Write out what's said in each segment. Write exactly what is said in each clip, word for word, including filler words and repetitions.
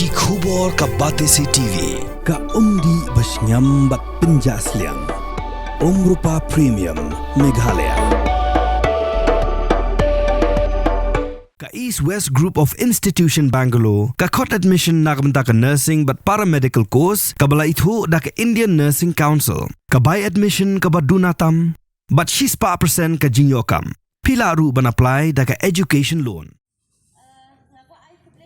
Ki khubor ka Batesi T V. Ka umdih ba shngiam bad pynjah sliang. Umrupa Premium, Meghalaya. Ka East West Group of Institution Bangalore ka khot admission na ka bynta ka nursing bad paramedical course kaba la ithuh da ka Indian Nursing Council. Ka bai admission kaba duna tam bad shispah percent ka jingïoh kam. Phi lah ruh ban apply da ka education loan.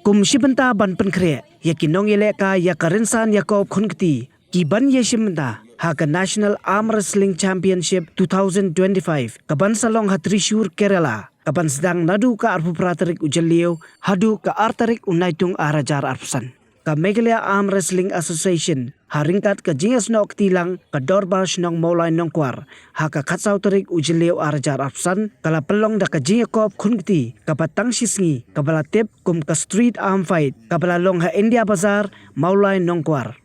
Kum shi bynta ban pynkhreh ïa ki nongïalehkai ïa ka rynsan ïakob khun kti ki ban ïashim bynta ha ka National Arm Wrestling Championship two thousand twenty-five ka ban sa long ha Thrissur, Kerala, ka ban sdang naduh ka arphew phra tarik u Jylliew haduh ka ar tarik u Naitung ar hajar arphew san. Ka Meghalaya Arm Wrestling Association ha ryngkat ka jingïasnoh kti lang ka Dorbar Shnong Mawlai Nongkwar ha ka khatsaw tarik u Jylliew ar hajar arphew san ka la pynlong da ka jingïakob khun kti kaba tang shi sngi kaba la tip kum ka street arm fight kaba la long ha India Bazar, Mawlai Nongkwar.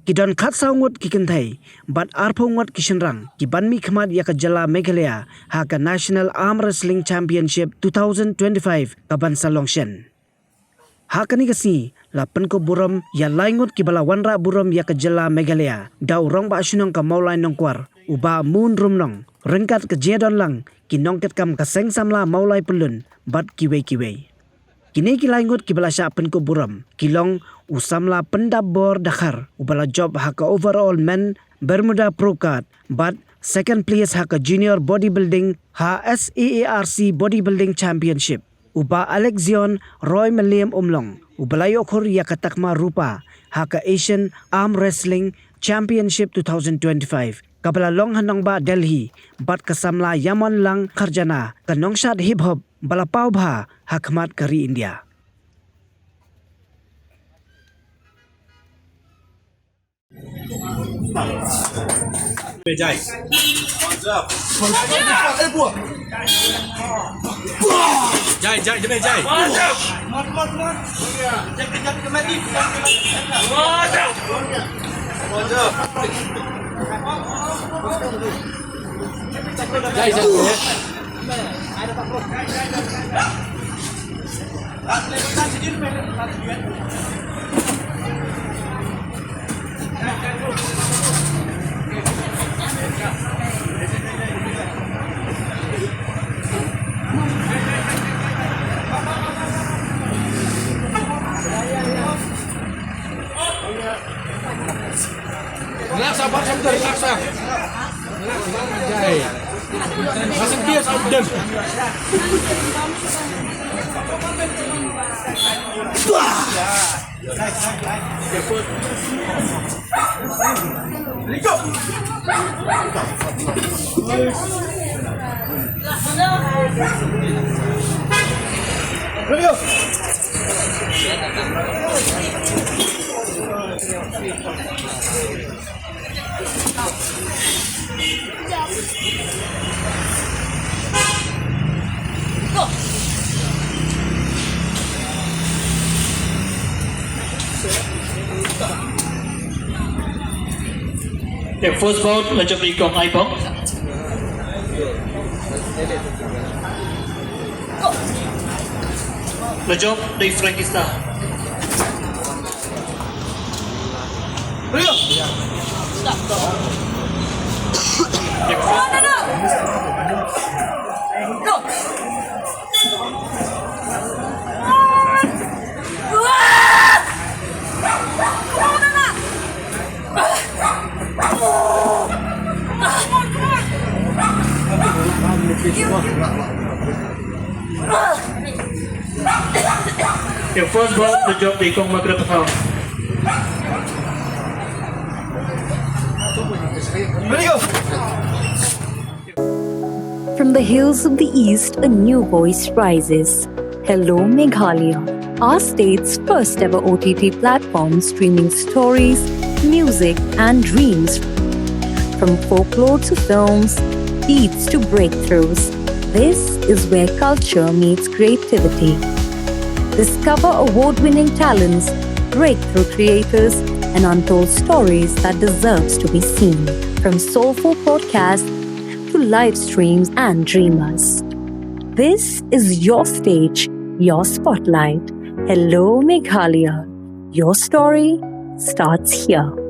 Ki don khatsaw ngut ki kynthei bad arphew ngut ki shynrang ki ban mihkhmat ïa ka jylla Meghalaya ha ka National Arm Wrestling Championship two thousand twenty-five ka ban sa long shen. Ha kane ka sngi la pynkup burom ïa lai ngut kiba la wanrah burom ïa ka jylla Meghalaya da u Rangbah Shnong ka Mawlai Nongkwar, u Bah Moon Rumnong, ryngkat ka jingdon lang ki nongkitkam ka Seng Samla Mawlai Pyllun bad kiwei kiwei. Kine ki lai ngut kiba la shah pynkup burom ki long u samla Pyndapbor Dkhar uba la jop ha ka overall men Bermuda Pro Card bad second place ha ka junior bodybuilding ha S A A R C Bodybuilding Championship, u Bah Alexion Roy Meliam Umlong uba la ïoh khur ïa ka takma rupa ha ka Asian Arm Wrestling Championship two thousand twenty-five kaba la long ha nongbah Delhi bad ka samla Yamonlang Kharjana, ka nongshad hip hop ba la paw bha ha khmat ka ri India. Jai, jai, jai, jai. Relax, sabar, sabar, relax, ah. Relax, relax, jai. Masuk dia, sabar, dan. Te first bout la jop da i kong Aibong. La jop da i Frankie Star. Te first bout la jop da i kong Margaret Pathau. From the hills of the East, a new voice rises. Hello, Meghalaya, our state's first ever O T T platform streaming stories, music, and dreams. From folklore to films, beats to breakthroughs, this is where culture meets creativity. Discover award winning talents, breakthrough creators, and untold stories that deserves to be seen. From soulful podcasts to live streams and dreamers. This is your stage, your spotlight. Hello, Meghalaya. Your story starts here.